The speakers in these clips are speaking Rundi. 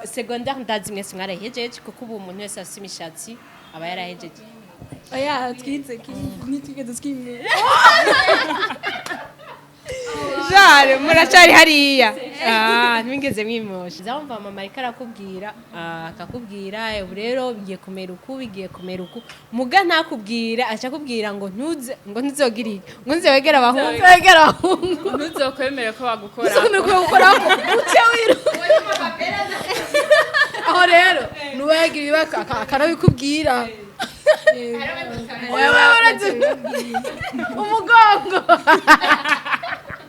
Secondaire ndazi mwese mwarayihejeje, kuko ubu umuntu wese afise imishatsi aba yarahejeje. Oya, twize ntitwigeze twimera. Jare muracari hariya. Ah, ntimwigeze mwimosha. Zamva mama ariko arakubwira, akakubwira: "Ubu rero bigiye kumera uku, bigiye kumera uku." Muga ntakubwira, aca akubwira ngo ntuze, ngo ntuzogire iki, ngo ntuzewegere abahungu. Wegera abahungu. Ntuzokwemere ko bagukora. Uzokwemere ko bagukorako, uce wiruka. Aho rero nuwagira ibibaka akanabikubwira. Wewe urazi umugongo.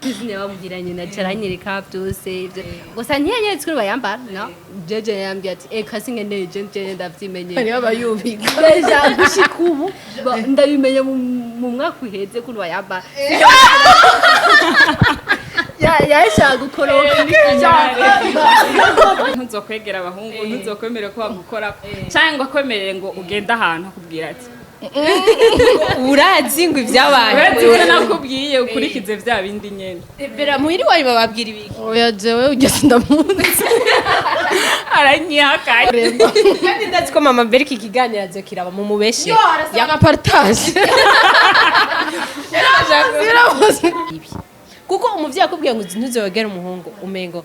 Izina bamubwiranye na caranyereka byose ibyo, gusa ntiyanyeretse ukuntu bayambara. No jeje yambwiye ati: "Eka sinkeneye, je je ndavyimenyera." Hariho abayubika. Déjà gushika ubu ndabimenya mu mwaka uheze ukuntu bayambara. Yashaka gukoroka. Ntuzokwegera abahungu, ntuzokwemere ko bagukora, cyangwa akwemerere ngo ugende ahantu, akubwira ati: Urazi ngo ibyabaye. "Uretse ibyo nakubwiye, ukurikize bya bindi nyene." Bera muhiri wanyu bababwira ibiki? Oya, jewe ugeze ndamunsi. Aranyihakanye. Kandi ndazi ko mama mbere iki kiganiro azokiraba mu mubeshe. Ya partage. Ibi kuko umuvyeyi akubwiye ngo ntuzowegere umuhungu, umengo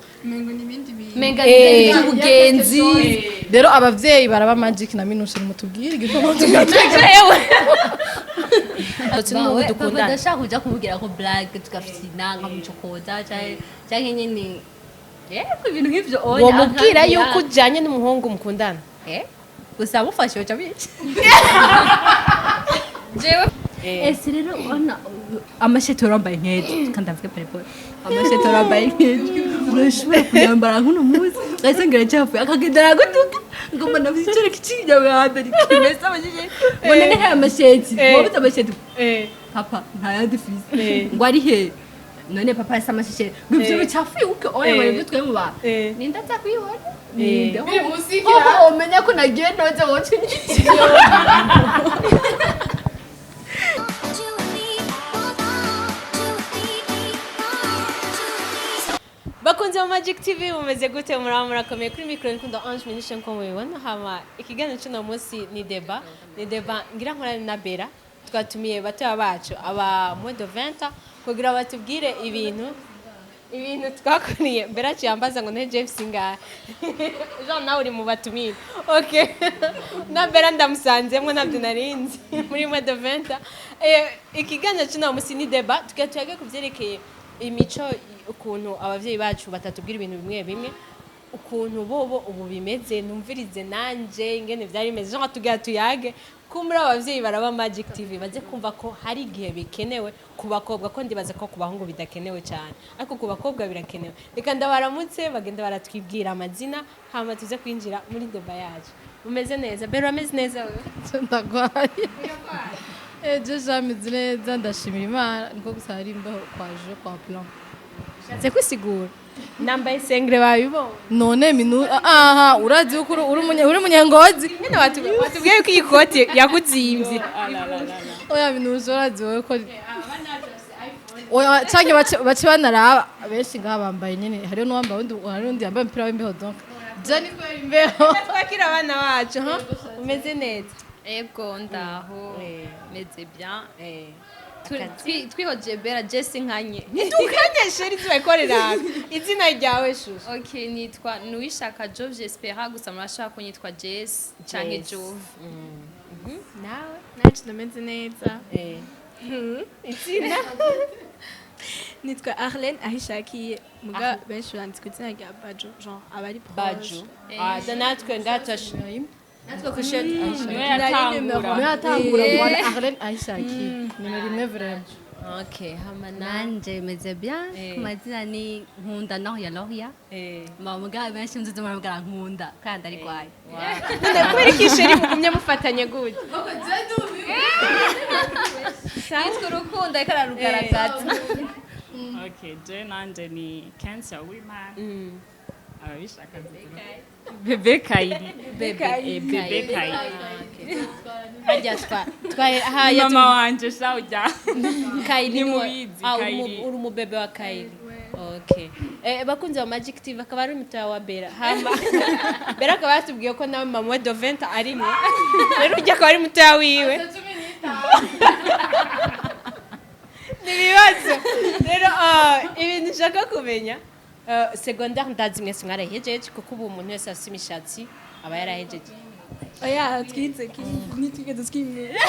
Menga by'ubugenzi. Rero abavyeyi baraba Magic na Minushe, mutubwire igituma. Jewe n'umuhungu dukundana. Ndashaka kuja kumubwira ko blague, tugafyina, nkamucokoza canke nyene, yego, ibintu nk'ivyo. Oya. Womubwira akambwira. Yuko ujanye n'umuhungu mukundana? Eh, gusa amufashe yoca bica. Jewe. Ese rero ubona amasheto urambaye nk'ejo, kandi avuge pareporo, amasheto urambaye nk'ejo urashobora kuyambara nk'uno munsi ugasanga iracyafuye, akagenda aragutuka ngo mbona icyo kikinyarwanda kimeze amashyi, ngo none aya masheti wabuze amasheti papa ntayandi fise, ngo ari he none papa asa amashyi, ngo ibyo bicafuye uke oya ngo ibyo twe mu bantu ninde aza kuyibona, ninde hoho womenya ko nagiye noze woca inyiki. Bakunze mu Magic TV, mumeze gute? Muraba murakomeye? Kuri mikoro Nkundo Ange Minishe, nko mubibona. Hama ikiganiro cy'uno munsi ni débat, ni débat ngira nkorane na Bera. Twatumiye batoya bacu aba moins de 20 kugira batubwire ibintu twakuriye. Bera yambaza ngo ne James ngahe. Jean nawe uri mu batumire. Okay, na Bera ndamusanzemwo, ntabyo narinzi muri moins de 20. Ikiganiro cy'uno munsi ni débat, tugira tuyage ku byerekeye imico, ukuntu abavyeyi bacu batatubwira ibintu bimwe bimwe, ukuntu bobo ubu bimeze. Numvirize nanje ingene vyari bimeze, genre tugira tuyage ko muri abavyeyi baraba Magic TV baze kumva ko hari igihe bikenewe ku bakobwa, ko ndibaza ko ku bahungu bidakenewe cyane, ariko ku bakobwa birakenewe. Reka ndabaramutse, bagenda baratwibwira amazina, hama tuze kwinjira muri débat yacu. Mumeze neza? Bero, ameze neza wewe? Ndagwaye. Ejo jameze neza, ndashimira Imana, niko gusa hari imbeho kwaje kwa plan. Ushatse kwisigura nambaye sengre, babibonye. None minu aha urazi yuko uri umunyengozi. Nyine watubwiye ko iyi koti yakuzimvye. Oya minuje, urazi wowe ko oya canke bace banaraba benshi ngaha bambaye nyene, hariho n'uwambaye undi, hariho undi yambaye umupira w'imbeho, donc je ni kubera imbeho. Twakira abana bacu ha, umeze neza? Ego, ndaho, meze bien. Twihoje Bera Jesse nkanye. Ntitukanye chérie, tubakorera izina ryawe shusho. Okay, nitwa Nuwishaka Jove Jespera, gusa murashaka kunyitwa Jess canke Jess. Jove. Nawe? Nacu ndameze neza. Izina? Nitwa Arlene Ahishakiye, muga benshi banditse ku izina rya Bajo, genre abari proche. Baju. Ah, da natwe ngatash natwe kushet. Niwe yatangura. Niwe yatangura ngo Arlene Ahishakiye nimero imwe vraiment. Okay, hama na Nanje meze bien. Ku mazina ni Nkunda Noria Loria. Mama benshi nziza muramubwira Nkunda kandi arigwaye. None kubera iki chérie mugumye mufatanye gutya? Yitwa urukundo ariko ararugaragaza. Okay, je nanje ni Kensia Wimana, ababishaka Bebe Kayiri. Bebe Kayiri. Harya twa twa haya. Mama wanje sha ujya. Kayiri. Ntimubizi, Ah, Kayiri. uri umubebe wa Kayiri. Okay. Bakunzi ba Magic TV, akaba ari umutoya wa Bera. Hama Bera akaba yatubwiye ko nawe mama we Doventa arimo. Rero ujya akaba ari mutoya wiwe. Ni ibibazo. Rero ibintu nshaka kumenya, secondaire ndazi mwese mwarahejeje, kuko ubu umuntu wese afite imishatsi aba yarahejeje. Oya, twize ntitwigeze twimwera.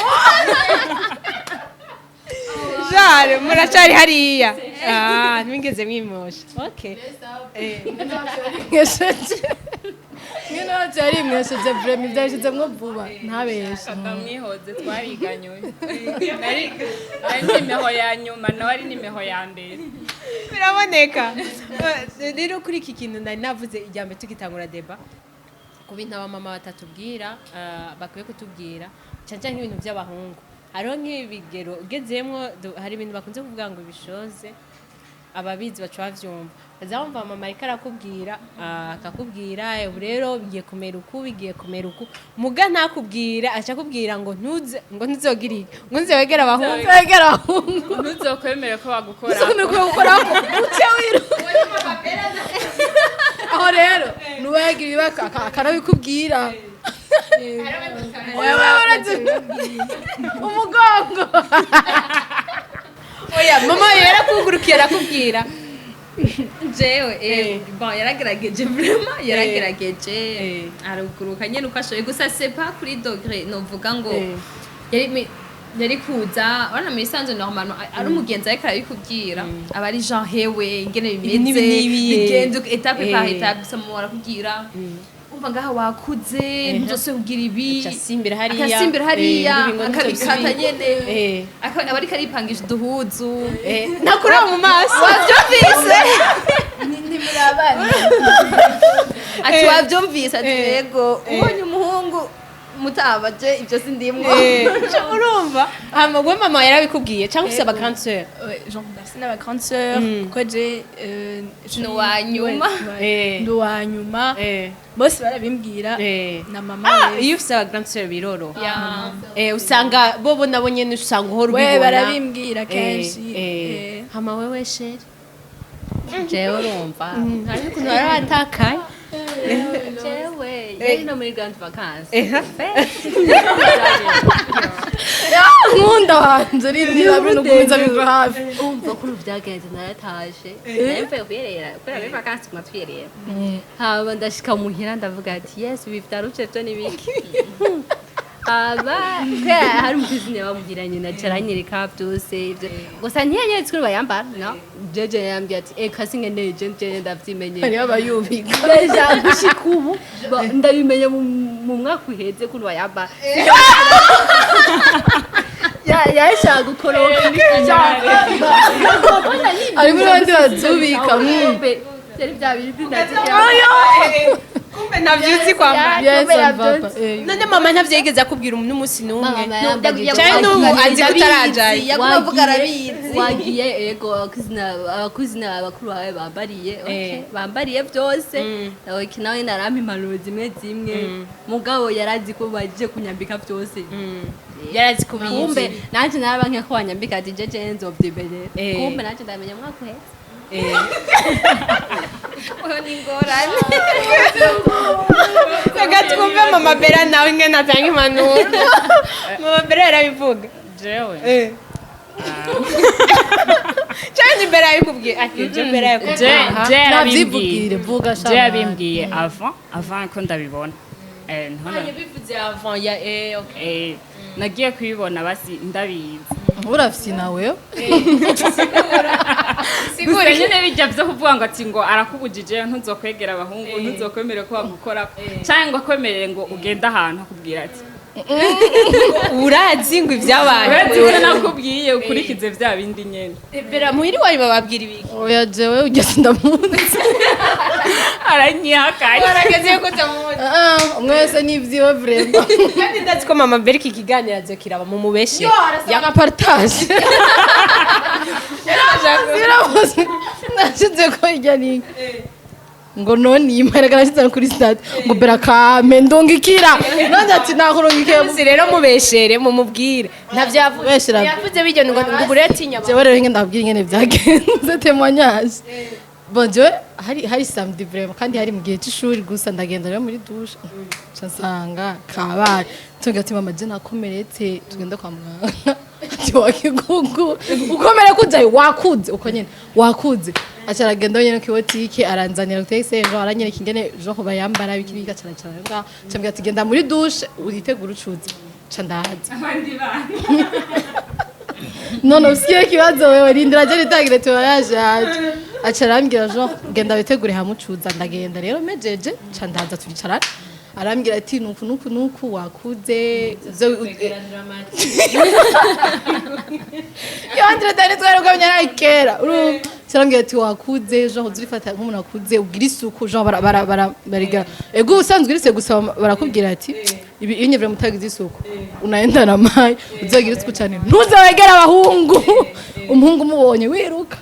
Jare muracari hariya. Ah, ntimwigeze mwimosha. Okay. Mwesheje mwene wacu yarimwesheje vraiment, byashizemwo vuba, ntabeshe. Ndamwihoze, twariganywe, nari nimeho ya nyuma, nawe ari nimeho ya mbere. Biraboneka. Rero kuri iki kintu nari navuze ijya mbere tugitangura débat, ku bintu abamama batatubwira, bakwiye kutubwira, cyane cyane nk'ibintu by'abahungu. Hariho nk'ibigero ugezemwo, hari ibintu bakunze kuvuga ngo bishoze, ababizi baca bavyumva, baza bumva mama ariko arakubwira, akakubwira: "Ubu rero bigiye kumera uku, bigiye kumera uku." Muga ntakubwira, aca akubwira ngo ntuze, ngo ntuzogire iki, ngo ntuzewegere abahungu. Wegera abahungu. Ntuzokwemere ko bagukora. Usokomere ko gukorako uce wiruka. Aho rero nuwagira ibaka akanabikubwira, wewe urazi umugongo. Oya, mama yarakugurukiye arakubwira? Jewe, bon, yaragerageje vraiment, yaragerageje, araguruka nyene uko ashoboye, gusa c'est pas kuri degré novuga ngo yari kuza urabona. Mu bisanzwe, normalement, ari umugenzi ariko arabikubwira, aba ari genre: "Hewe, ingene Ibi bimeze, n'ibi n'ibi, eh. bigenda étape par étape." Gusa mama arakubwira: "Umva, ngaha wakuze, ntuzose kugira ibi." Aca asimbira hariya. Akasimbira hariya. Ngo ibi ngo Akabikata ntuzobisubire. nyene. Aba ariko aripangisha uduhuzu. Ntakureba mu maso. Wabyumvise? Ntimurabana. Ati: "Wabyumvise?" Ati: "Yego." "Ubonye umuhungu mutabaje, ibyo sindimwo." Urumva, hama we mama yarabikubwiye cyangwa ufise aba grande sœur? Ouais, genre ndafise n'aba grande sœur, kuko je Ni uwa nyuma. Ndi uwa nyuma. Bose barabimbwira na mama wese. Iyo ufise aba grande sœur biroroha. Usanga bobo nabo nyene usanga uhora We ubibona. barabimbwira kenshi. Hama wewe, chérie? Jewe urumva Hari ukuntu waratakaye. Jewe yari no muri grande vacances. Nkunda wanje, rindira bintu gumiza bigwa hafi. Umva ukuntu byagenze: naratashe, nari mvuye kuyerera, kubera muri vacances tuguma twiyerera. Hama ndashika muhira, ndavuga ati: "Yes, ibi vyarushe vyo ni biki?" Aba kubera hari umukuzine bamuhiranye na aranyereka byose ivyo, gusa ntiyanyeretse ukuntu bayambara. No jeje yambwiye ati: "Eka, sinkeneye, je jewe ndavyimenyera." Hariho abayubika. Déjà gushika ubu ndabimenye mu mwaka uheze ukuntu bayambara. Yashaka gukoroka. Ari muri bandi bazubika. Byari bya bindi Kumbe ntavyo uzi kwambara. Yes, and papa. None mama ntavyo yigeze akubwira n'umunsi n'umwe? Mama yambwiye. Cyane n'ubu azi ko utarajayo. Yaguma avuga arabizi. Wagiye, ego, abakuzina abakuru bawe bambariye, okay, bambariye byose. Okay, nawe narampa impanuro zimwe zimwe, mugabo yarazi ko baje kunyambika byose. Yarazi kubizi. Kumbe nanje narabanke ko wanyambika, ati: "Jeje nzovyimenyera." Kumbe nanje ndamenya mwaka uheze. Oyo ni ingorane. Reka twumve mama Bera nawe ingene atanga impanuro. Mama Bera yarabivuga? Jewe? Cyangwa ni Bera yabikubwiye? Ati je Bera yakubwiye. Je yarabimbwiye. Navyivugire, vuga. Je Sha. yabimbwiye avant ko ndabibona. Niho Yabivuze avant ya, okay. Nagiye kubibona basi ndabizi. Urafise nawe. Gusa nyine bijya byo kuvuga ngo ati ngo arakubujije: "Ntuzokwegera abahungu, ntuzokwemere ko bagukora cyangwa ngo akwemerere ngo ugende ahantu," akubwira ati Urazi ngo ibyabaye. "Uretse ibyo nakubwiye, ukurikize bya bindi nyene." Bera, muhiri wanyu bababwira ibiki? Oya, jewe ugeze ndamuzi. Aranyihakanye. Warageze yuko utamuzi. Ah, umwe wese n'ivyiwe vraiment. Kandi ndazi ko mama Bera iki kiganiro azokiraba mu mubeshe. Yana partage. Nashize ko irya ni ngo none imparega, nashize no kuri stade ngo bera kame ndungikira, none ati nakurungikiye. Munsi rero mubeshere, mumubwire ntavyo yavuze. Mubeshere. Yavuze bijya ngo ubu rero atinya. Jewe rero ngenda ndabwira ingene vyagenze, témoignage. Bon, jewe hari samedi vraiment, kandi hari mu gihe c'ishuri, gusa ndagenda rero muri douche, nca nsanga kabaye. Tugira ati: "Mama, je nakomeretse, tugenda kwa muganga." Ati: "Wakigugu ukomere kujayo, wakuze uko nyene, wakuze." Aca aragenda wenyene ku botike, aranzanira texte, genre aranyereka ingene genre bayambara bikiri, gacara cara ngaho. Nca mbwira ati: "Genda muri douche uritegura ucuze." Nca ndaza. Abandi bana. None usikiye ikibazo wewe, rindira je nitangire tubayaje. Aca arambwira genre: "Genda witegure hamucuza." Ndagenda rero, mejeje nca ndaza, turicarana, arambwira ati: "Nuku nuku nuku, wakuze." Yandre dani twari ukamenya nawe kera, urumva? Arambwira ati: "Wakuze, genre uzurifata nk'umuntu akuze, ugira isuku." Genre bara bara bara bariga ego ubusanzwe urise, gusa barakubwira ati: "Ibi iyo nyevure mutagize isuku unaenda na mayi, uzogira isuku cyane, ntuzawegere abahungu, umuhungu umubonye wiruka."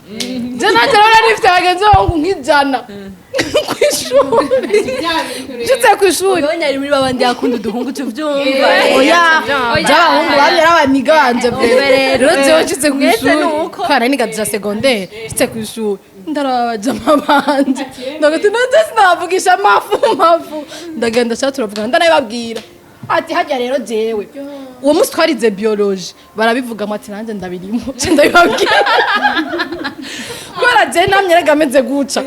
Je nanjye rero nifite bagenzi b'abahungu nk'ijana kw'ishuri, nshitse kw'ishuri. Ubonye ari muri babandi yakunda uduhungu, tuvyumva. Oya, by'abahungu bamye ari abaniga banje pe. Rero jewe nshitse kw'ishuri, kubera niga ja secondaire, nshitse kw'ishuri ndaraba abajama banje, ndagati nanje sinabavugisha mafu mafu. Ndagenda sha, turavugana, ndanabibabwira ati: "Hajya rero jewe uwo munsi twarize biologie, barabivugamo." Ati: "Nanjye ndabirimo." Nca ndabibabwira kubera je namye rega ameze guca,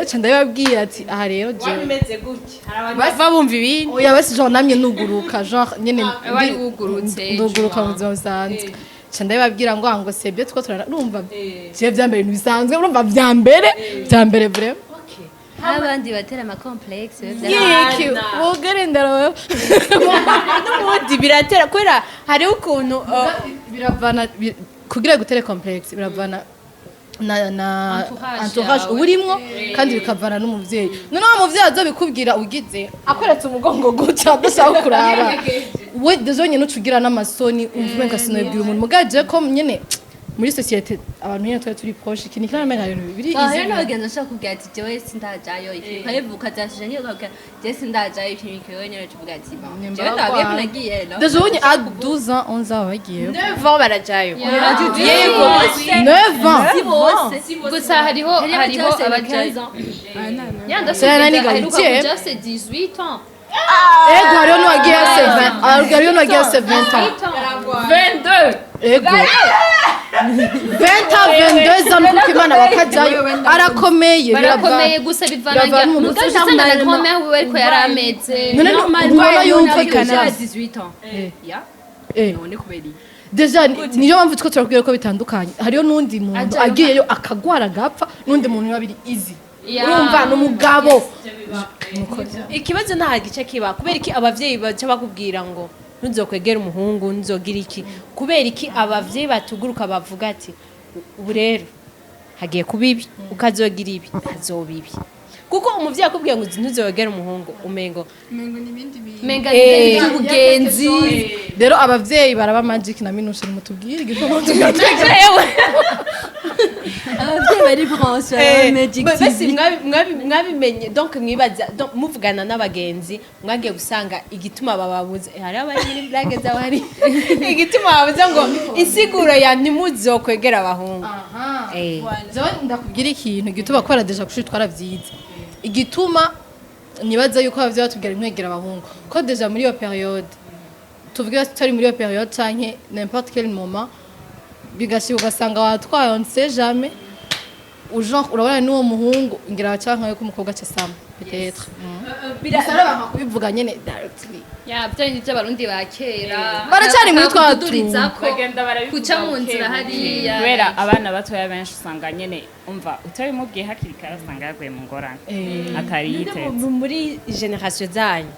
nca ndabibabwira ati: "Aha rero jewe." Bimeze gutya, bava bumva ibindi. Oya, basi genre namye nuguruka, genre nyene wari wugurutse, nduguruka mu buzima busanzwe. Nca ndabibabwira ngo sebyo two turara, urumva je vyambere ibintu bisanzwe, urumva vyambere vraiment. Abandi batera ama complexe. Yiki bugerendera wewe. N'ubundi biratera kubera hariho ukuntu Biravana kugira gutere complexe biravana na Entourage entourage yawe. uba urimwo, kandi bikavana n'umuvyeyi. Noneho wa muvyeyi azobikubwira ugize akweretse umugongo guca, adashaka kuraba we, déjà nyene uca ugira n'amasoni, umva umenga sinobwira umuntu. Mugaje ko nyene muri société abantu nyene twari turi proche, ikintu kiramenga ibintu biri Aho easy. rero n'abagenzi bashobora kubwira ati: "Jewe sindajayo iki," ukabivuga ukazashije niyo ukabwira: "Jewe sindajayo iki n'iki," wewe nyene ucuvuga ati: "Bon, jewe ndababwiye ko nagiye no." Déjà ubonye à 12 ans, 11 ans bagiyeyo. 9 ans barajayo. Yego. 9 ans. Si bose. Gusa hariho abajayo. C'est la Aheruka huitième. kuja c'est 18 ans. Ego, hariho n'uwagiye afise 20, hariho n'uwagiye afise 20 ans. 22. Ego, 20 ans, 22 ans, kuko Imana bakajayo arakomeye. Barakomeye, gusa bivana biravana ngira umuntu. mugaje usanga na grand-mère wiwe ariko yari ameze. None ntubona yuko Kana déjà 18 ans ya. None kubera iki? Déjà niyo mpamvu two turakubwira ko bitandukanye. Hariho n'undi muntu Ajayo. agiyeyo akagwara agapfa, n'undi muntu biba biri easy. Ya. Urumva ni umugabo. Ikibazo nta gice kiba kubera iki abavyeyi baca bakubwira ngo ntuzokwegera umuhungu, ntuzogira iki? Kubera iki abavyeyi batuguruka bavuga ati: "Ubu rero hagiye kuba ibi, ukazogira ibi, hazoba ibi"? Kuko umuvyeyi akubwiye ngo ntuzowegere umuhungu, umengo Umengo ni ibindi bintu. Menga by'ubugenzi. Rero abavyeyi baraba Magic na Minushe, nimutubwire igituma. Jewe. Abavyeyi bari branche Magic Basi TV. Mwabimenye donc mwibaza, donc muvugana n'abagenzi, mwagiye gusanga igituma bababuze, hari abari muri blague zabo, hari igituma bababuze ngo insiguro ya ntimuzokwegera abahungu. Jewe ndakubwira ikintu igituma kubera déjà kushuri twaravyize. Igituma nibaza yuko abavyeyi batubwira ntimwegera abahungu, ko déjà muri iyo période, tuvuge tutari muri iyo période canke n'importe quel moment, bigashika ugasanga watwaye, on ne sait jamais, genre urabona n'uwo muhungu ngira canke yuko umukobwa aca sama peut-être. Gusa rero banga kubivuga nyene directly. Ya, bya bindi by'abarundi ba kera. Baracari muri twa Kududurizako, Bagenda barabivuga kuca mu buke nzira buke. hariya. Kubera abana batoya benshi usanga nyene, umva, utabimubwiye hakiri kare usanga yaguye mu ngorane atari yiteze. Muri génération zanyu,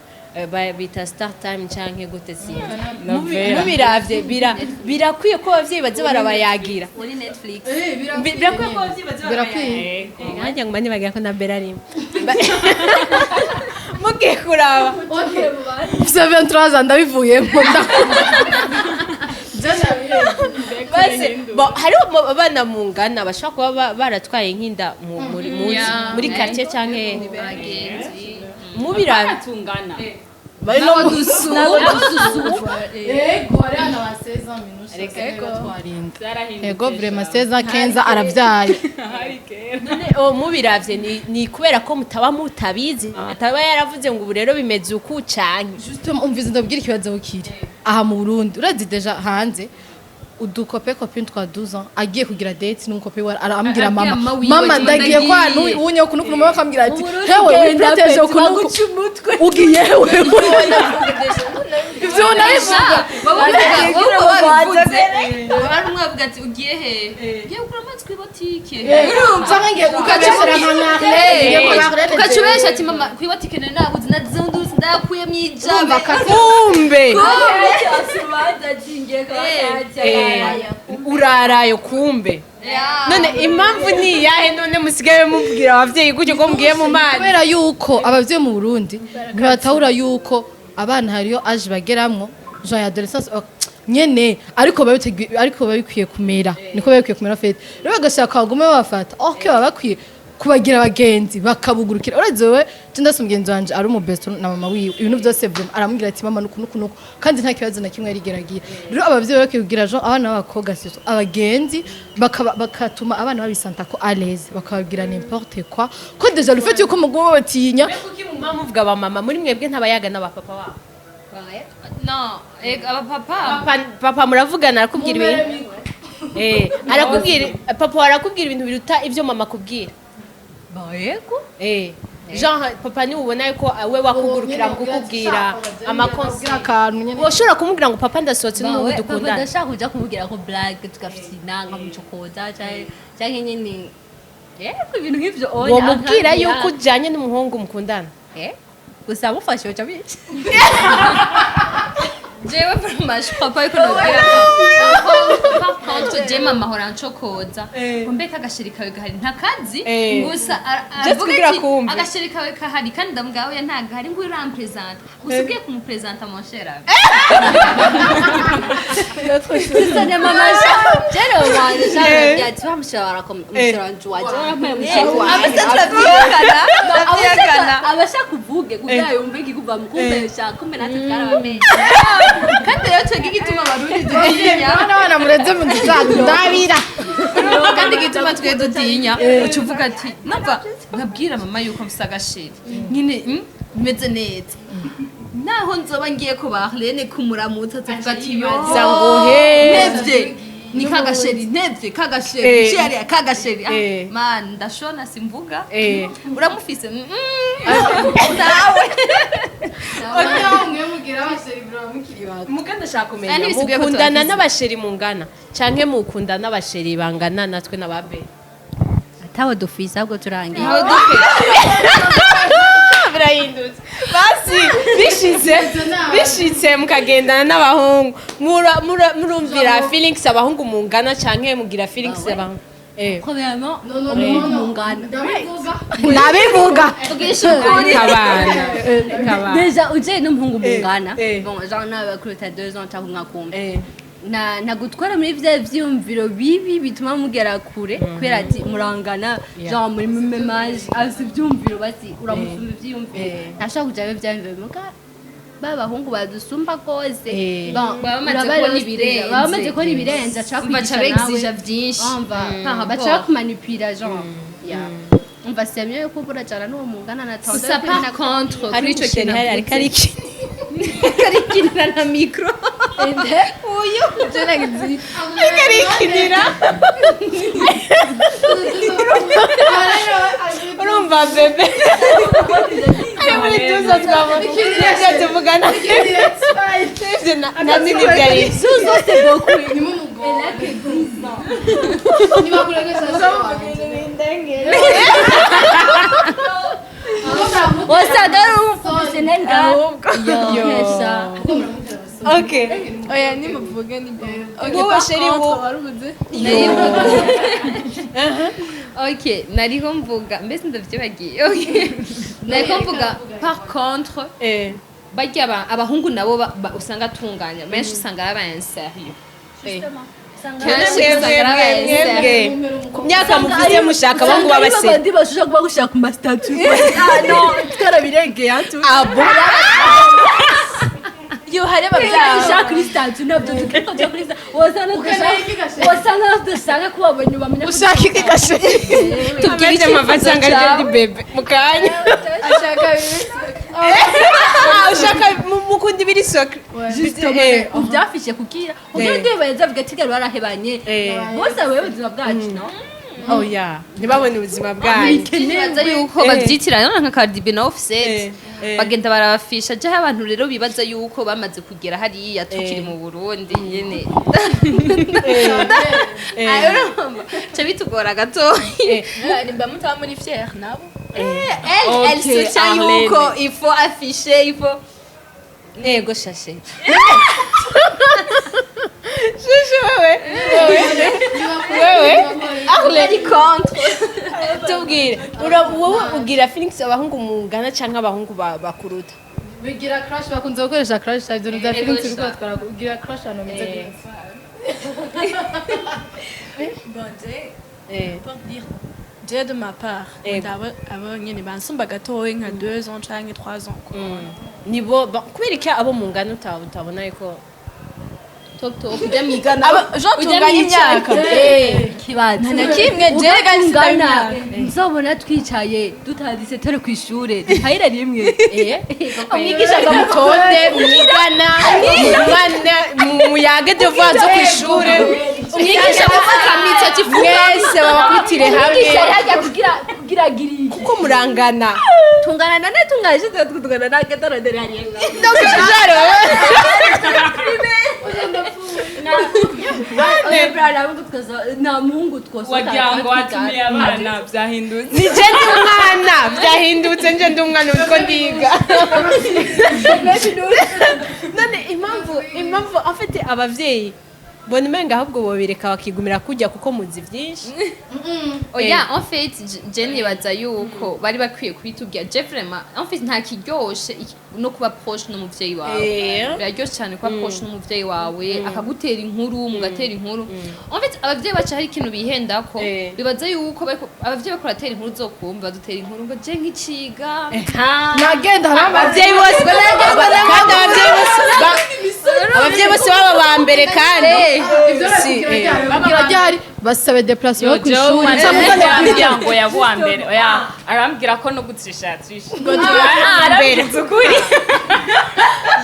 bita star time canke gute, sinzi. Novela. Mubiravye birakwiye ko abavyeyi baza barabayagira. Muri Netflix. Birakwiye ko abavyeyi baza barabayagira. Birakwiye. Nanjye ngo mba nibagira ko na Bella arimo mugiye kuraba. Mfise 23 ans, ndabivuyemo. Basi bo hariho abana mungana bashobora kuba baratwaye nk'inda muri Yeah. muri quartier canke Abagenzi. mubiraba. Tungana. Bari no mu Yego, hari abana ba 16 ans minushe basigaye batwarinda. Byarahindutse. Yego, vraiment 16 ans, 15 ans aravyaye. Hari kera. None oh, mubiravye ni kubera ko mutaba mutabizi, ataba yaravuze ngo ubu rero bimeze uku canke? Justement, umvize, ndabwira ikibazo aho kiri aha mu Burundi. Urazi déjà hanze uducopain, copine twa 12 ans agiye kugira date n'umucopain we, arambwira Arabwira mama, mama wiwe mama ati, ndagiye kwa ndagiye. unye kuno kuno, mama akambwira ati Burundi hewe genda wiproteje petit, kuno baguca umutwe. Ugiye hewe, ivyo nabivuga. Babivuze bari umwe avuga ati ugiye he? Ngiye kugura amazi kuri botike. Canke ngiye ukabeshera nka Marlene, ngiye kwa Marlene. Ugaca ubesha ati mama, kuri botike nari nabuze, nazundutse, ndayakuye mu ijabe. Urumva ka- Kumbe urarayo kumbe. None impamvu ni iyahe none musigaye mubwira abavyeyi gutyo ko mugiye mu mazi? Kubera yuko abavyeyi mu Burundi ntibatahura yuko abana hariyo âge bageramwo, genre ya adolescence, oh, nyene, ariko ariko biba bikwiye kumera, niko biba bikwiye kumera fait. Rero bagashaka bagume babafata, ok, baba bakwiye kubagira abagenzi, bakabugurukira. Urazi wewe, je ndase umugenzi wanje ari umu besto na mama wiwe, ibintu byose vraiment aramubwira ati mama nuku nuku nuku, kandi nta kibazo na kimwe yarigeragiye. Rero abavyeyi bakwiye kugira genre abana b'abakobwa surtout abagenzi, bakatuma abana babisanta ko à l'aise, bakababwira n'importe quoi, ko déjà le fait yuko muguma batinya. Kuki muma muvuga ba mama? Muri mwebwe ntabayaga n'abapapa wabo? No, abapapa. Papa muravugana, arakubwira ibintu, arakubwira, papa arakubwira ibintu biruta ibyo mama akubwira? Yego. Genre papa niwe ubona yuko we wakugurukira mu kukubwira amakonsi? Akantu nyene. Ushobora kumubwira ngo papa, ndasohotse n'umuhungu Papa, dukundana? Ndashaka kuja kumubwira ko blague, tugafyina, nkamucokoza canke nyene, yego, ibintu nk'ivyo oya. Womubwira akambwira. yuko ujyanye n'umuhungu mukundana? Gusa amufashe yoca bica. Jewe vraiment je crois pas yuko nobwira. Par contre je mama ahora ancokoza ngo mbega agasheri kawe gahari, ntakazi. Gusa Just aravuga kugira ati kumve. agasheri kawe kahari, kandi ndamubwira oya, ntagahari, ngo urampresenta gusa, ugiye kumupresenta, mon cher ami. Gusa na mama jero wanje shaka ati wa mushobora mushobora wanje waje warampaye mushobora wanje. Abasa turavyigana, turavyigana. Abashaka uvuge kugira yumve ikikuva mu kumbesha, kumbe natwe twarabamenye. Kandi rero twebwe igituma abarundi dutinya Abana bana mureze mu ndabira. Kandi igituma twe dutinya, uca uvuga ati nava nkabwira mama yuko mfise agasheri nyine, meze neza, naho nzoba ngiye ku Barlene kumuramutsa, tuvuga ati yo Za ngo he. ntevye ni kagasheri, ntevye kagasheri, chéri kagasheri. Ah, man, ndashona simvuga. Uramufise? Nawe. Muga ndashaka kumenya, Ah, ntibisigaye ko mukundana tubafise. n'abasheri mungana canke mukundana n'abasheri bangana natwe n'ababe? Atawe dufise, ahubwo turangiye. Birahindutse basi, bishitse mukagendana n'abahungu, murumvira feelings abahungu mungana canke mugira feelings abahungu? Premièrement, umuhungu mungana. Ndabivuga. Kabana kabana. Déjà uje n'umuhungu mungana, bon, genre nawe bakuruta 2 ans cyangwa umwaka umwe, na nagutwara muri vya vyiyumviro bibi bituma mugera kure, kubera ati murangana, genre muri même âge, afise ivyumviro, basi uramusumba ivyiyumviro, ntashobora kuja biba vyiyumviro muga ba bahungu badusumba gose. Bon, Baba bamaze uraba kubona rero ibirenze. baba bamaze kubona ibirenze, aca Umva, kwigisha aca begizija nawe. vyinshi. Umva, Par rapport. baca bakumanipira, genre ya umva, c'est mieux ko burajana n'uwo mungana na Gusa par contre Hari kuri ico umusheri kintu hari ariko avuze, arikinira arikinira na micro. Uyu ariko arikinira, urumva bébé ari muri tuzo twabona nibyo tuvugana, nibyo na nibyo ari. Zuzo, c'est beaucoup. Nimumugore. Elle a que 10 ans. Nibakuregesha. Wasanga ari umuprofessionnel nga yesha. Okay. Oya, nimuvuge ni bon. Wowe chéri, warubuze. Ok, nariho mvuga mbese ndavyibagiye. Ok, nariko mvuga par contre barya abahungu nabo usanga atunganya benshi, usanga ari aba insérieux kenshi, usanga ari aba insérieux. Mwebwe ku myaka mufite mushaka abahungu b'abaseri? Abandi bashobora kuba gushaka ku ma statuts. Ah non, twarabirengeye atu. Abo. Yo, hari abavyara. Ushaka kuri statut nabyo tukajya kuri statut, wasanga tudashaka ko babonye bamenya. Ushaka iki gashe? Tubwire Ameze icyifuzo amavasanga cyawe. ndi bébé mukanya. Ashaka bibisi. Ah, ushaka mukunda ibiri sucré. Justement, ubyafishe kugira ndiyo bazavuga ati gari barahebanye bose babaye ubuzima bwacu, no? Oh yeah, ntibabone ubuzima bwanyu. Nibaza yuko babyitirana nka Cardi B na Offset, bagenda barabafisha jaho abantu rero bibaza yuko bamaze kugera hariya tukiri mu Burundi nyene. Ayo, urumva ca bitugora gatoya. Nimba mutaba muri fier nabo. Elle, elle Ok, soutient Arlene. yuko il faut afficher, il faut nego shashe. Shushu, wewe wewe Ari contre. Tubwire, wowe ugira feelings abahungu mungana canke abahungu bakuruta? Bigira crush, bakunze gukoresha crush, ibyo bya Ego feelings sha. uriko batwara ugira crush ahantu hameze gute? Bon, je pour dire je de ma part, ndabo abo nyene bansumba gatoya nka 2 ans canke 3 ans quoi. Nibo kubera iki abo mungana utabona yuko Top top ujya mwigana. Abo genre tunganya imyaka. Kibazo. Nta na kimwe, je rega tungana nzobona twicaye dutanditse turi ku ishure dutahira rimwe. Umwigisha mutonde mwigana mwana muyage devoir zo kw'ishure. Umwigisha gupfukamitse ati Mwese babakubitire hamwe. Umwigisha yajya kugira giriki. Kuko murangana. Tungana none tungana shite tungana na ketarondera hariya. Donc genre wowe Nta muhungu twose. Wagira ngo watumiye abana, byahindutse. Ni je ndi umwana, byahindutse, nje ndi umwana uriko ndiga. None impamvu afite abavyeyi bona umenga ahubwo bobireka bakigumira kujya kuko muzi byinshi. Oya, en fait je nibaza yuko bari bakwiye kubitubwira. Je vraiment, en fait, nta kiryoshe no kuba proche n'umuvyeyi wawe. Biraryoshe cyane kuba proche n'umuvyeyi wawe, akagutera inkuru, mugatera inkuru. En fait, abavyeyi bacu hari ikintu bihendako. Bibaza yuko abavyeyi bariko baratera inkuru zokumva badutera inkuru ngo je nk'iciga. Nagenda hari Abavyeyi bose kandi abavyeyi bose baba ba mbere kandi si Babwira ryari basabe déplacement yo ku Jewe ishuri umwana cyangwa wanjye arambwira ngo yaba uwa mbere. Oya, arambwira ko no gutsisha yatsisha, arambwira ukuri,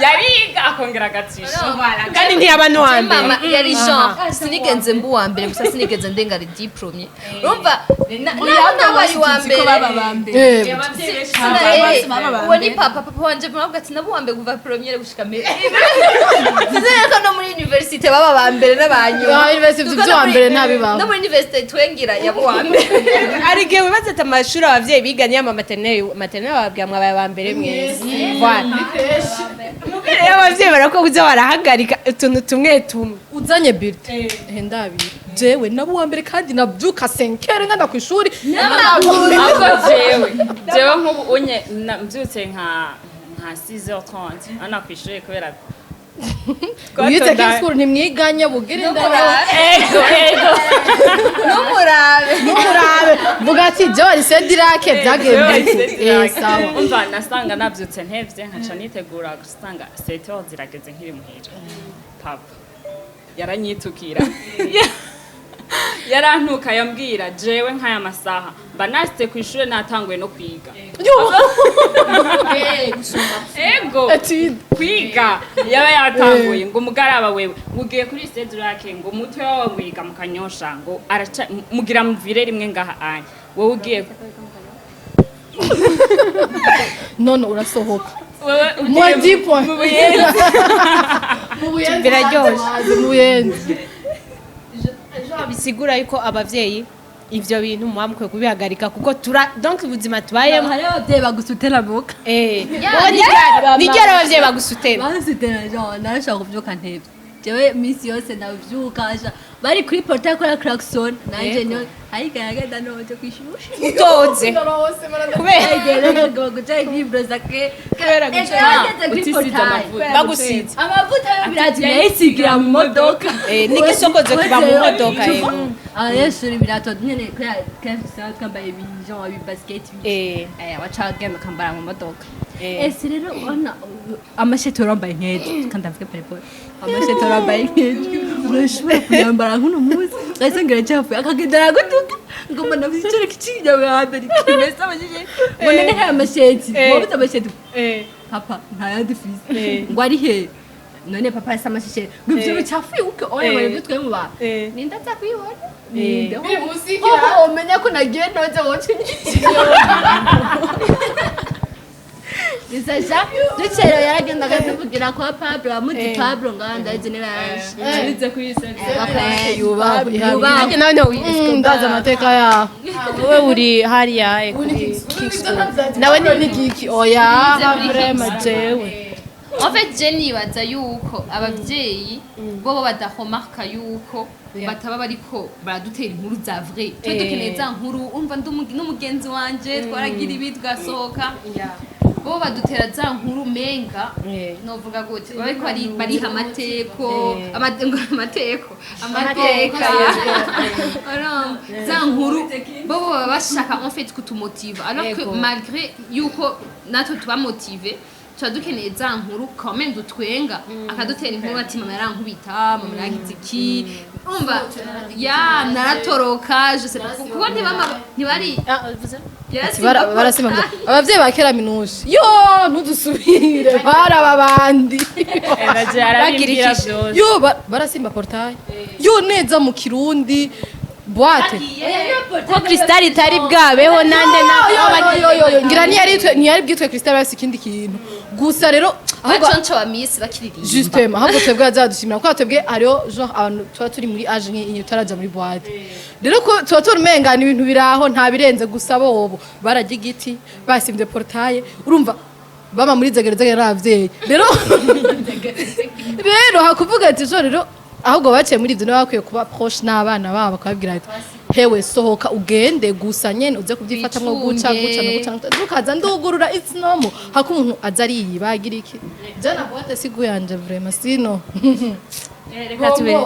yariga akongera agatsisha. Kandi ntiyaba n'uwa mbere. Mama yari genre sinigeze mba uwa mbere, gusa sinigeze ndengana diplôme, urumva naho nabaye uwa mbere. Uwo ni papa wanje muravuga ati nabo uwa mbere kuva première gushika mbere. Sinzi ko no muri université baba ba mbere n'abanyuma. Ah, université Kuko no vy'uwa mbere ntabibaho. No muri université twengira yabo uwa mbere. Hari igihe wibaza ati amashuri abavyeyi biganye ama maternelle, maternelle bababwira mwabaye aba mbere mwese. Voilà. Rero abavyeyi barakubuza, barahagarika utuntu tumwe tumwe. Uzanye bulletin ndabira jewe nabo uwa mbere kandi nabyuka senkere ngana ku ishuri. Ahubwo jewe nk'ubu unye mbyutse nka 6h30 ana ku ishuri kubera Wize King School ntimwiganye bugire indaro. Ego, ego. N'umurabe. Murabe vuga ati jewe ari Sedirake byagenze sawa. Umva, nasanga nabyutse ntevye, nkaca nitegura, gusanga 7h zirageze nkiri muhira. Papa yaranyitukira, yarantuka, yambwira jewe nk'aya masaha mba nasitse ku ishuri natanguye no kwiga. Ego. Ati Kwiga yaba yatanguye ngo mugaraba wewe ngo ugiye kuri Sedrake, ngo umutwe wawe wiga mu Kanyosha, ngo araca mugira muvire rimwe ngaha anya wowe ugiye. None urasohoka. Wewe ugiye Moins 10 points. mu Buyenzi. Mu Buyenzi. Biraryoshe. Mu Buyenzi. Bisigura yuko abavyeyi ivyo bintu muba mukwiye kubihagarika kuko tura donc ubuzima tubayemo. Hariho ababyeyi bagusutera muka. Wowe ni ryari abavyeyi bagusutera? Bansutera genre narashaka kuvyuka ntevye, jewe misi yose navyuka bari kuri portail kora klaxon, nanje niyo ariko aragenda noje kwishuri. Utoze kubera Kubera Utisize amavuta. Bagusize. Amavuta yo birazi nayisigira mu modoka. N'igisokozo kiba mu modoka. Abanyeshuri birato nyene kubera kenshi usanga twambaye ibijon, ibibasket, waca wagenda ukambara mu modoka. Ese rero urabona amasheti urambaye nk'ejo, kandi avuge parepore, amasheti urambaye nk'ejo urashobora kuyambara nk'uno munsi ugasanga iracyafuye, akagenda aragutuka ngo mbona icyo kikinyabwanda kimeze amasheti, ngo none aya masheti wabuze amasheti papa ntayandi fisi ngo ari he? None papa yasa amasheti ngo ibyo bicafuye uko oya ngo ibyo twe mu bantu ninde aza kuyibona, ninde hoho umenya ko nagiye noze woca Isaja ducero yaragenda akatuvugira kwa Pablo, amuzi Pablo ngaho ndazi ni benshi. Yubahwe. Nawe nawe. Ndazi amateka yaho. Wowe uri hariya kuri King School Nawe ni giki? Oya, vraiment jewe. En fait, je nibaza yuko abavyeyi bobo badahomarka yuko bataba bariko baradutera inkuru za vrai. Twe dukeneye za nkuru, umva n'umugenzi wanje twaragira ibi tugasohoka. Bo badutera za nkuru menga novuga gute, bariko bariha amateko, amateko, amateka. Alors, za nkuru bo baba bashaka en fait kutumotiva, alors que malgré yuko natwe tuba motivé, tuba dukeneye za nkuru quand même dutwenga. Akadutera inkuru ati mama yarankubita, mama yaragize iki, umva ya naratoroka, je sais pas, kuko ntibama ntibari. Barasema ngo abavyeyi ba kera minushe yo ntudusubire baraba bandi. Arabimbwira byose. Yo barasimba portail yo neza mu Kirundi boîte. Ko Crystal itari bwabeho nande na Yo yo yo, ngira ntiyari ntiyari bwitwe Crystal, basi ikindi kintu gusa rero ahubwo Abaconco ba miss bakiririmba. Justement, ahubwo twebwe azadushimira kuko twebwe hariho genre abantu tuba turi muri âge nk'iyi tutaraja muri boîte, rero ko tuba turumengana ibintu biraho nta birenze. Gusa bobo barajya igiti basimvye portail, urumva bama muri zegerezegere n'abavyeyi. Rero hakuvuga ati jo rero ahubwo baciye muri ibyo nibo bakwiye kuba proche n'abana babo, bakababwira ati hewe sohoka ugende gusa nyene uze kubyifatamwo guca guca no guca ntukaza ndugurura, it's normal. Hako umuntu aza ariyiba agira iki jana boîte sigu yanje vraiment sino. Reka tube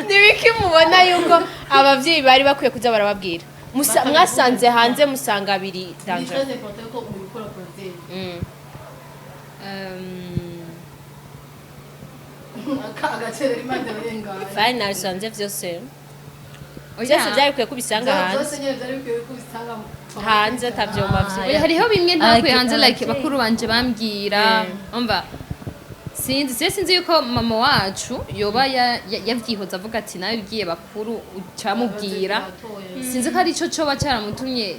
nibiki mubona yuko abavyeyi bari bakwiye kuza barababwira? Mwasanze hanze musanga biri danger. Final sanze vyose byose byari bikwiye kubisanga hanze, hanze atavyuma Oya, vyo. Hariho bimwe ntakuye hanze, like bakuru banje bambwira, umva sinzi se sinzi yuko mama wacu yoba yavyihoza avuga ati nawe bwiye bakuru ucamubwira, sinzi ko ari ico coba caramutumye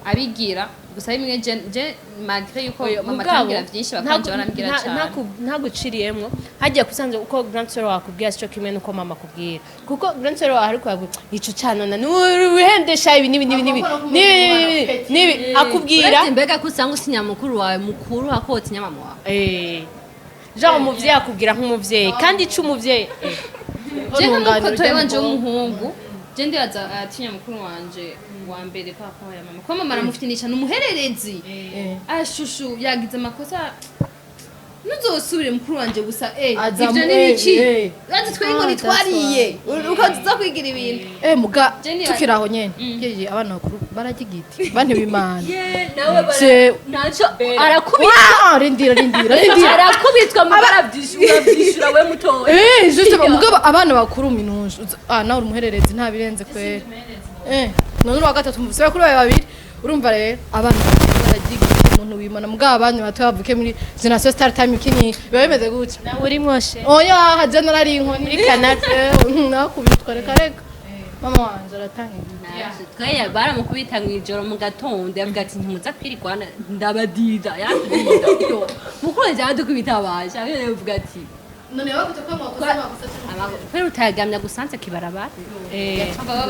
abigira. Gusa bimwe je malgré yuko mama Mugabo, atambwira vyinshi, bakanje barambwira cane. Ntaguciriyemwo hagiye kusanze uko grand sœur wakubwira sico kimwe nuko mama akubwira, kuko grand sœur wawe ariko yavuga ico canona nuhendesha ibi nibi nibi nibi nibi nibi akubwira. Uretse mbega ko usanga utinya mukuru wawe mukuru akotinya mama wawe. Genre umuvyeyi akubwira nk'umuvyeyi, kandi ico umuvyeyi Je nk'umukotoyi wanje w'umuhungu, je ndibaza atinya mukuru wanje wa mbere papa ya mama, kuko mama aramufitinisha ni umuhererezi ashushu yagize amakosa ntuzosubire mukuru wanje gusa Aza ivyo mu- ni biki? Urazi twe ngo Ah, nitwariye ukaza kwigira ibintu. Muga Jenny, tukiri aho nyene yeye abana bakuru barajya igiti banteba Imana. Nawe Je naco arakubitwa. Ah, rindira rindira rindira. Arakubitwa mugara arabyishura we mutoya. Juste mugabo abana bakuru minuje nawe uri umuhererezi nta birenze kwera. None uri wa gatatu muvise bakuru bawe babiri, urumva rero abana bakuru barajya igiti umuntu wimana, mugabo abana bato bavuke muri generation star time kinyi biba bimeze gutya. Nawe uri mwoshe. Oya, haje narari inkoni Muri Canada. Nakubitwa reka reka, mama wanje aratanga igiti. Twaya baramukubita mu ijoro mu gatondo, yavuga ati ntimuza kwirwana ndabadida, yaradudida mukuru wanje yaradukubita abasha yavuga ati None bakuta ko mwakoze amakosa? Kubera utayagamya gusanze kibarabara.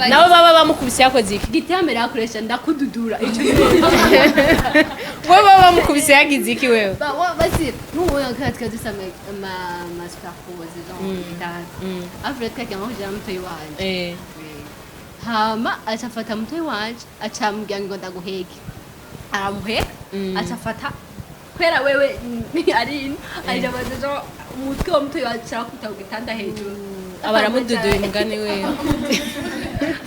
Nabo baba bamukubise yakoze iki? Gitambere akoresha ndakududura ico. Wowe baba bamukubise yagize iki wewe? Basi n'ubu kandi twari dusanga ama superpose genre gitari afure twakema kugira mutoyi wanje. Hama aca afata mutoyi wanje aca amubwira ngo ndaguheke, aramuheka, aca afata kubera wewe ari ino aca afata genre umutwe wa mutoyi wanje arakubita ku gitanda hejuru. Aba aramududuye umugani wewe.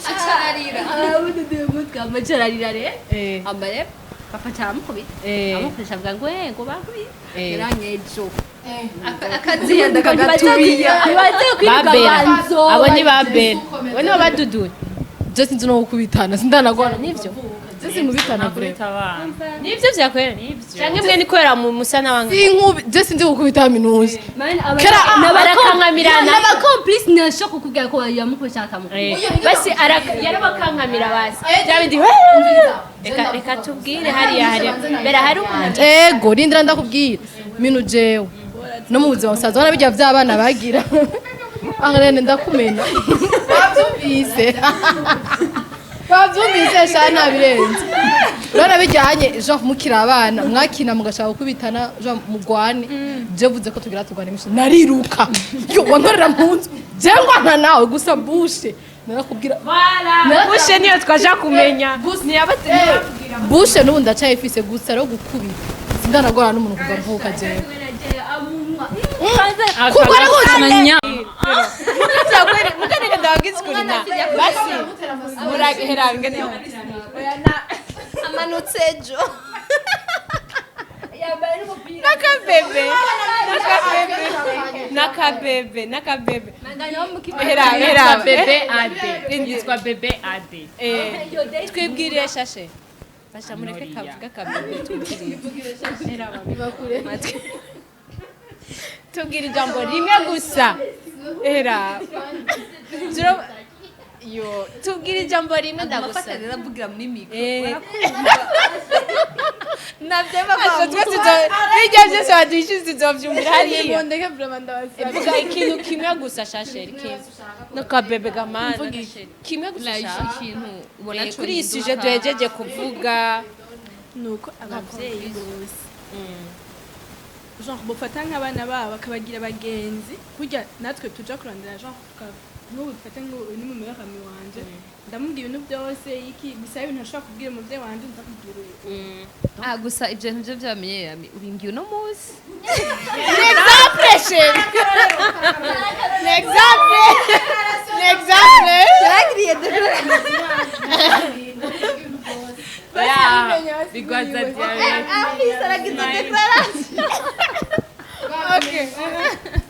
Acararira. Aramududuye umutwe amaca ararira rero. Hama rero Papa caramukubita. Amukubita avuga ngo ngo bakubita. Yaranyejo. Akaziyanda kagatubiya. Ntibaze kwirirwa Babera. banzo. Abo ni babera. Bo ni baduduye. Je sinzi no gukubitana, sindanagwana. Nivyo. Je sinkubitana vraiment. Nakubita abana. Nivyo vyakwera. Canke mwe ni kubera musa n'abanga. Sinkubi, je sinzi gukubita minuzi. Kera Barakankamirana. N'abacomplice ntashobora kukubwira ko yamukubita atamukubita. Basi yarabakankamira basi. Bya bindi reka reka tubwire hariya hariya. Bera hari umuntu. Ego, rindira ndakubwira. Minu jewe. No mu buzima busanzwe urabona bijya by'abana bagira. Angrene ndakumena. Babyumvise. Babyumvise sha ntabirenze. Urabona bijyanye genre mukiri abana mwakina mugashaka gukubitana genre mugwane. Je vuze ko tugira tugwane misho. Nariruka. Yo wankorera mu nzu. Je ngwana nawe gusa bushe. Narakubwira Bushe niyo twaja kumenya. Bushe n'ubu ndacyayifise gusa rero gukubita. Sindanagora n'umuntu kuva mvuka jewe. Kuko Nya. Vyakwera mukaneka ndabagize ukuri na. Basi muragehera ngene. Amanutse ejo. Nakabebe. Nakabebe. Nakabebe. Nakabebe. Hera hera. Yitwa Bebe Ade. Yitwa Bebe Ade. Twibwiriye shashe. Basha mureke kavuga kabebe twibwiriye. Tubwira ijambo rimwe gusa. Era. Yo, tubwira ijambo rimwe Amafata ndagusaba. rero avugira muri mikro. Asha twese bijya byose baduhishe tuzovyumvira hariya. Ndeke vraiment ndabasaba. Vuga ikintu kimwe gusa shashe kimwe. Nakabebe gamana. Kimwe gusa shashe. Ikintu ubona Kuri iyi sujet duhejeje kuvuga. Nuko abavyeyi bose genre bofata nk'abana babo bakabagira abagenzi, kurya natwe tuja kurondera genre nk'ubu dufate nk'ubu ni mu meilleur ami wanje, ndamubwira ibintu byose iki gusa ibintu ntashobora kubwira umuvyeyi wanje ndakubwira uyu. Ah, gusa ibyo bintu byo byamenyeye ubingiye uno munsi. L'exemple chérie. L'exemple. L'exemple. Yaragiriye déclaration. Bigwaza diabete. Afise aragize déclaration.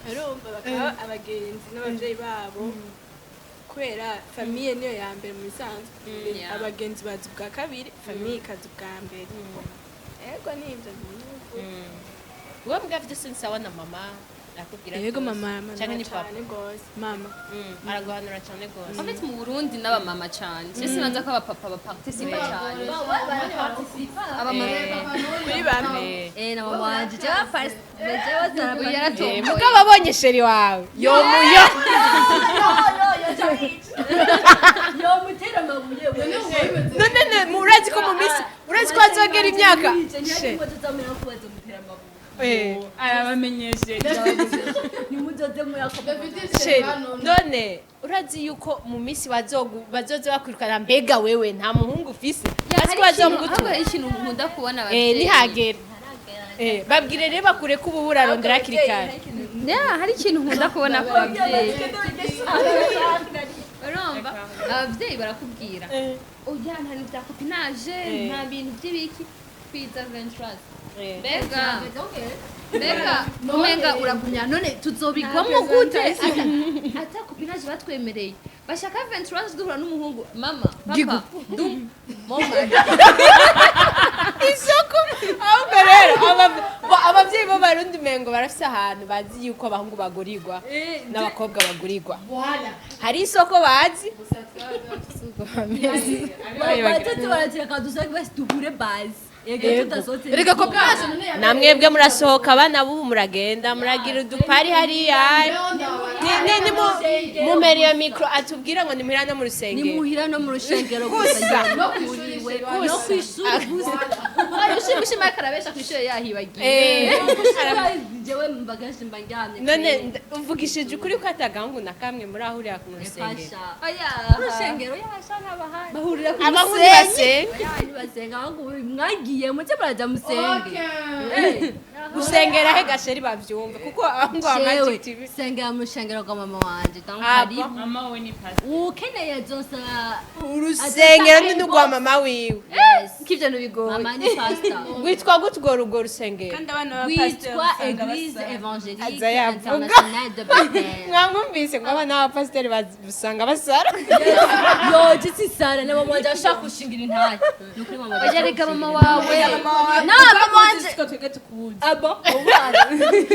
Urumva bakaba abagenzi n'abavyeyi babo kubera famille niyo ya mbere mu bisanzwe, abagenzi bazi ubwa kabiri, famille ikaza ubwa mbere. Ego nibyo. Wewe mbwa vyose ni sawa na mama akubwira Yego byose. mama aramanura Canke ni papa? cane gose mama. Araguhanura cyane gose. En fait mu Burundi n'abamama cyane. Je sinaza ko abapapa baparticipa cyane. Abamama Kuri bamwe. Na mama wanje je baparticipa. Yaratomboye. Mugabo abonye chéri wawe yomuyo. Yomutera amabuye. None ne murazi ko mu minsi urazi ko azogera imyaka. Arabamenyesheje. Chéri, none urazi yuko mu minsi bazoza bakwirukana mbega wewe nta muhungu ufise azi ko bazomugutura. Ahubwo ikintu nkunda kubona abavyeyi. Nihagera babwire rero bakure ko ubu urarondera hakiri kare. Yeah, hari ikintu nkunda kubona ku babyeyi. Urumva ababyeyi barakubwira oya nta bintu bya copinage, nta bintu by'ibiki kwiza 23 mbega mbega umenga uragumya none tuzobigwamo gute ata copinage batwemereye bashaka 23 duhura n'umuhungu mama papa dum mama. Isoko ahubwo rero abavyeyi b'abarundi umengo barafise ahantu bazi yuko abahungu bagurirwa n'abakobwa bagurirwa, hari isoko bazi. Batatu baratireka dusohoke basi duhure basi. Ego tudasohotse. Erega ko bwaje none Na mwebwe murasohoka abana b'ubu muragenda muragira udupari hariya. Mumera iyo mikro atubwira ngo ni muhira no mu Ni rusengero. muhira no mu rushengero gusa. No no kwishuri gusa. Ushimisha karabesha kwishuri yahibagiye. Jewe mba kenshi mba ndyamye. None uvugishije ukuri ko atagahungu na kamwe murahurira mu rusengero? Oya. Urusengero yasha n'abahari. Bahurira ku Abahungu musenyi. basenga. Basenga ahubwo mwagiye muce muraja musenge. Usengera he gasheri bavyumve, kuko abahungu ba Magic TV? Sengera mu rushengero rwa mama wanje, donc Ah, hari bon. Mama we ni pastor. Ukeneye azosaba. Urusengero ni n'urwa mama wiwe. Yes. K'ivyo ntibigoye. Mama ni pastor. Witwa gute urwo rusengero? Kandi abana ba pasiteri Witwa usanga Église basa. Évangélique Aza yavuga. Internationale de Bethel. Mwamwumvise ngo abana b'abapasiteri usanga basara. Yo, jitsi sara na mama wanje ashaka gushingira intahe. Ni ukuri mama wanje Oya, reka mama wawe. Na mama wanje. Siko twebwe tukuzi. Abo.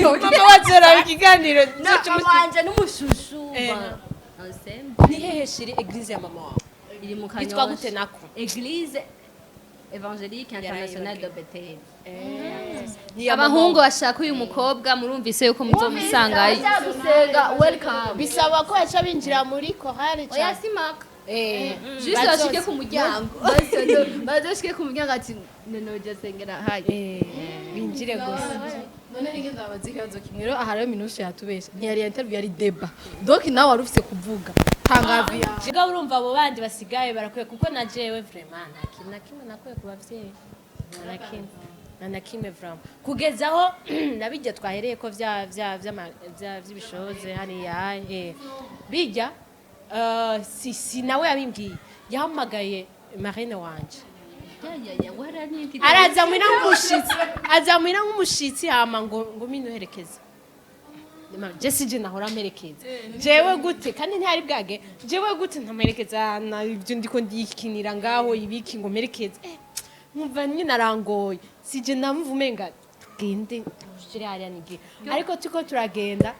Mama wazoraba ikiganiro. Na mama wanje n'umushushu. Ensemble. Ni hehe shiri église ya mama wawe? Iri mu Yitwa Kanyosha. gute nako? Église Évangélique Internationale de Bethel. Ni iya mama. Abahungu bashaka uyu mukobwa, murumvise yuko muzomusangayo. Gusenga, welcome. Bisaba ko baca binjira muri korale Oya, cyane. simaka. Juste bashike ku muryango. Bazoshike ku muryango ati none ujya sengera hayi. Binjire gusa. None ninge ndabaza ikibazo kimwe rero. Aha rero Minushe yatubeshe, ntiyari interview, yari débat, donc nawe wari ufise kuvuga, tanga avis yawe. Jiga, urumva abo bandi basigaye barakwiye, kuko na jewe vraiment nta kintu na kimwe nakwiye ku bavyeyi, nta na kimwe, nta na kimwe vraiment, kugeza aho nabijya twahereye ko vya vya vya vy'ibishoze hariya, bijya si nawe yabimbwiye, yahamagaye marraine wanje, araza muhira nk'umushitsi, aza muhira nk'umushitsi, hama ngo minuherekeze. Je sije nahora mperekeza jewe gute? Kandi ntihari bwage jewe gute ntamuherekeza na ibyo ndiko ndikinira ngaho ibiki ngo mperekeze, nkumva nyine arangoye, sije namva umenga tugende ushire hariya nigihe, ariko turiko turagenda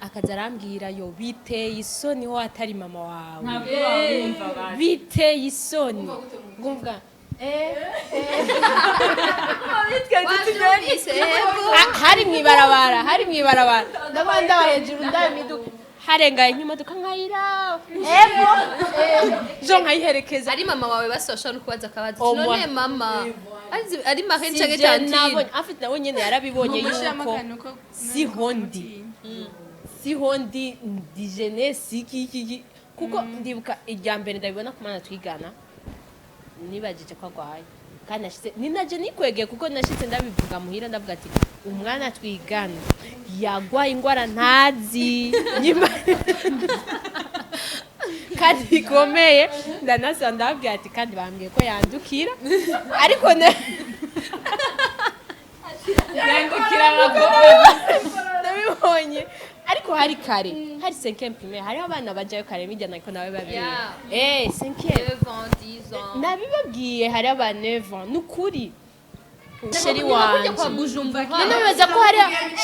akaza arambwira: "Yo, biteye isoni ho atari mama wawe." Ntabwo wumva basi. Biteye isoni, ngumva. Wavyumvise, yego. Hari mw'ibarabara, ndabona ndaba hejuru, ndaba imiduga harengaye nk'imodoka nkayira ego jo nkayiherekeza. Ari mama wawe basi washobora no kubaza akabazo. Au None moins. mama ari marraine canke Sije tantine? nabonye afite nawe nyene yarabibonye Mugushiramo yuko akantu ko siho ndi, siho ndi, ndi jeunesse iki iki iki, kuko ndibuka irya mbere ndabibona ku mwana twigana, nibagije ko agwaye, kandi nashitse ni naje nikwegeye, kuko nashitse ndabivuga muhira, ndavuga ati umwana twigana yagwaye ingwara ntazi nyuma kandi ikomeye, ndanasa ndababwira ati kandi bambwiye ko yandukira, ariko Yandukira abakobwa. Ndabibonye, ariko hari kare, hari cinquième primaire, hariho abana bajayo kare bijya nako nawe babiri. Cinquième. 9 ans, 10 ans. Nabibabwiye, hari aba 9 ans, nukuri chéri Ni nka kurya kwa wanje. Bujumbura. None wibaza ko hari,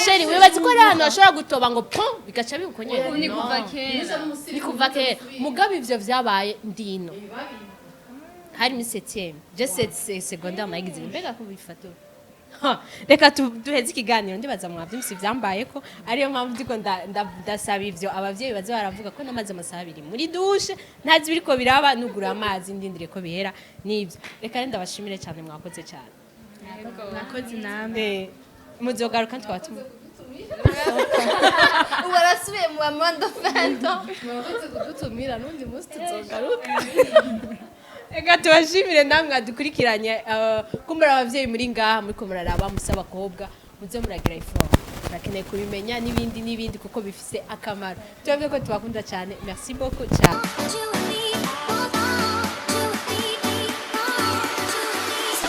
chéri, wibaza ko hari ahantu hashobora gutoba ngo pon bigaca bibuko nyene? Ni kuva kera. Ni kuva kera, mugabo ivyo vyabaye ndino hari muri septième, je secondaire nagize mbega ko bifata. Ha, reka duheze ikiganiro. Ndibaza mwavyumvise ivyambaye, ko ariyo mpamvu ndiko ndasaba ivyo abavyeyi baze baravuga ko namaze amasaha 2 muri douche ntazi biriko biraba, nugura amazi ndindiriye ko bihera n'ivyo. Reka rero ndabashimire cyane, mwakoze cyane. Nakoze namwe. Muzogaruka twaba Ubu arasubiye mu bamanda fento. Murakoze kudutumira, n'undi munsi tuzogaruka. Reka tubashimire namwe mwadukurikiranye. Kumbura abavyeyi muri ngaha muriko muraraba musa abakobwa, muze muragira effort, murakeneye kubimenya n'ibindi n'ibindi kuko bifise akamaro. Tubabwiye ko tubakunda cyane. Merci beaucoup cyane. You